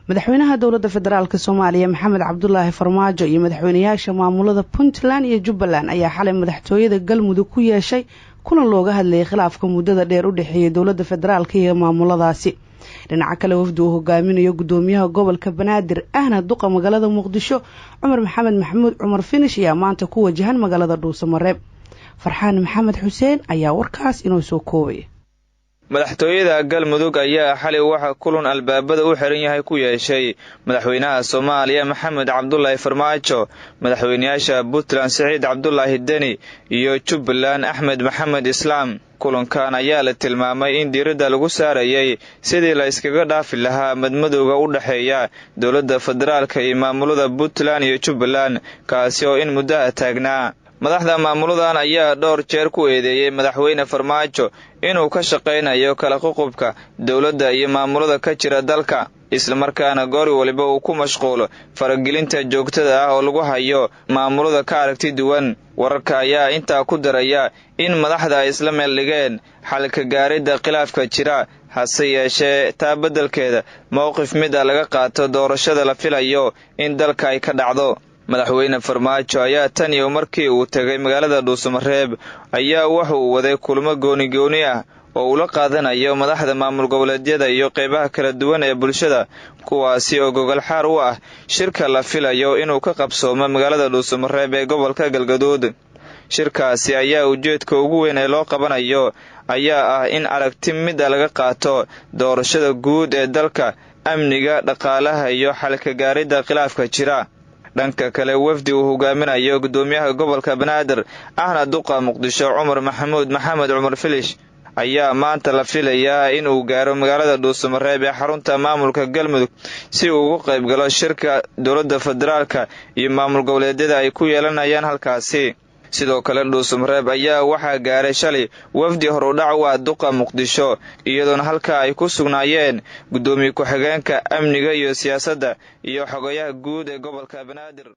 Madaxweynaha Dowladda Federaalka Soomaaliya, Maxamed Cabdulaahi Farmaajo, iyo madaxweynayaasha maamulada Puntland iyo Jubbaland ayaa xalay madaxtooyada Galmudug ku yeeshay kulan looga hadlayay khilaafka muddada dheer u dhexeeyay dowladda federaalka iyo maamuladaasi. Dhinaca kale, wafdi uu hogaaminayo gudoomiyaha gobolka Banaadir ahna duqa magaalada Muqdisho, Cumar Maxamed Maxamuud Cumar Finish, ayaa maanta ku wajahan magaalada Dhuusamareeb. Farxaan Maxamed Xuseen ayaa warkaas inoo soo koobaya. Madaxtooyada Galmudug ayaa xalay waxaa kulan albaabada u xiran yahay ku yeeshay madaxweynaha Soomaaliya, Maxamed Cabdulaahi Farmaajo, madaxweynayaasha Puntland, Siciid Cabdulaahi Deni, iyo Jubbaland, Axmed Maxamed Islaam. Kulankan ayaa la tilmaamay in diiradda lagu saarayay sidii la iskaga dhaafi lahaa madmadowga u dhexeeya dowladda federaalka iyo maamulada Puntland iyo Jubbaland, kaasi oo in muddaha taagnaa. Madaxda maamuladan ayaa dhowr jeer ku eedeeyey madaxweyne Farmaajo inuu ka shaqaynayo kala qoqobka dowladda iyo maamulada ka jira dalka, islamarkaana goor waliba uu ku mashquulo faragelinta joogtada ah oo lagu hayo maamulada ka aragti duwan. Wararka ayaa intaa ku daraya in madaxda ay isla meel dhigeen xalka gaaridda khilaafka jira, hase yeeshee taa beddelkeeda mowqif mid a laga qaato doorashada la filayo in dalka ay ka dhacdo. Madaxweyne Farmaajo ayaa tan iyo markii uu tegay magaalada Dhuusamareeb ayaa waxa uu waday kulmo gooni-gooni ah oo uu la qaadanayo madaxda maamul goboleedyada iyo qeybaha kala duwan ee bulshada, kuwaasi oo gogol xaar u ah shirka la filayo inuu ka qabsoomo magaalada Dhuusamareeb ee gobolka Galgaduud. Shirkaasi ayaa ujeedka ugu weyn ee loo qabanayo ayaa ah in aragti mid a laga qaato doorashada guud ee dalka, amniga, dhaqaalaha iyo xalka gaaridda khilaafka jira. Dhanka kale, wafdi uu hogaaminayo gudoomiyaha gobolka Banaadir ahna duqa Muqdisho, Cumar Maxamuud Maxamed Cumar Filish, ayaa maanta la filayaa in uu gaaro magaalada Dhuusamareeb ee xarunta maamulka Galmudug si uu ugu qayb galo shirka dowladda federaalka iyo maamul goboleedyada ay ku yeelanayaan halkaasi. Sidoo kale, Dhuusamareeb ayaa waxaa gaaray shalay wafdi horudhac u ah duqa Muqdisho, iyadoona halkaa ay ku sugnaayeen guddoomiye ku-xigeenka amniga iyo siyaasadda iyo xogayaha guud ee gobolka Banaadir.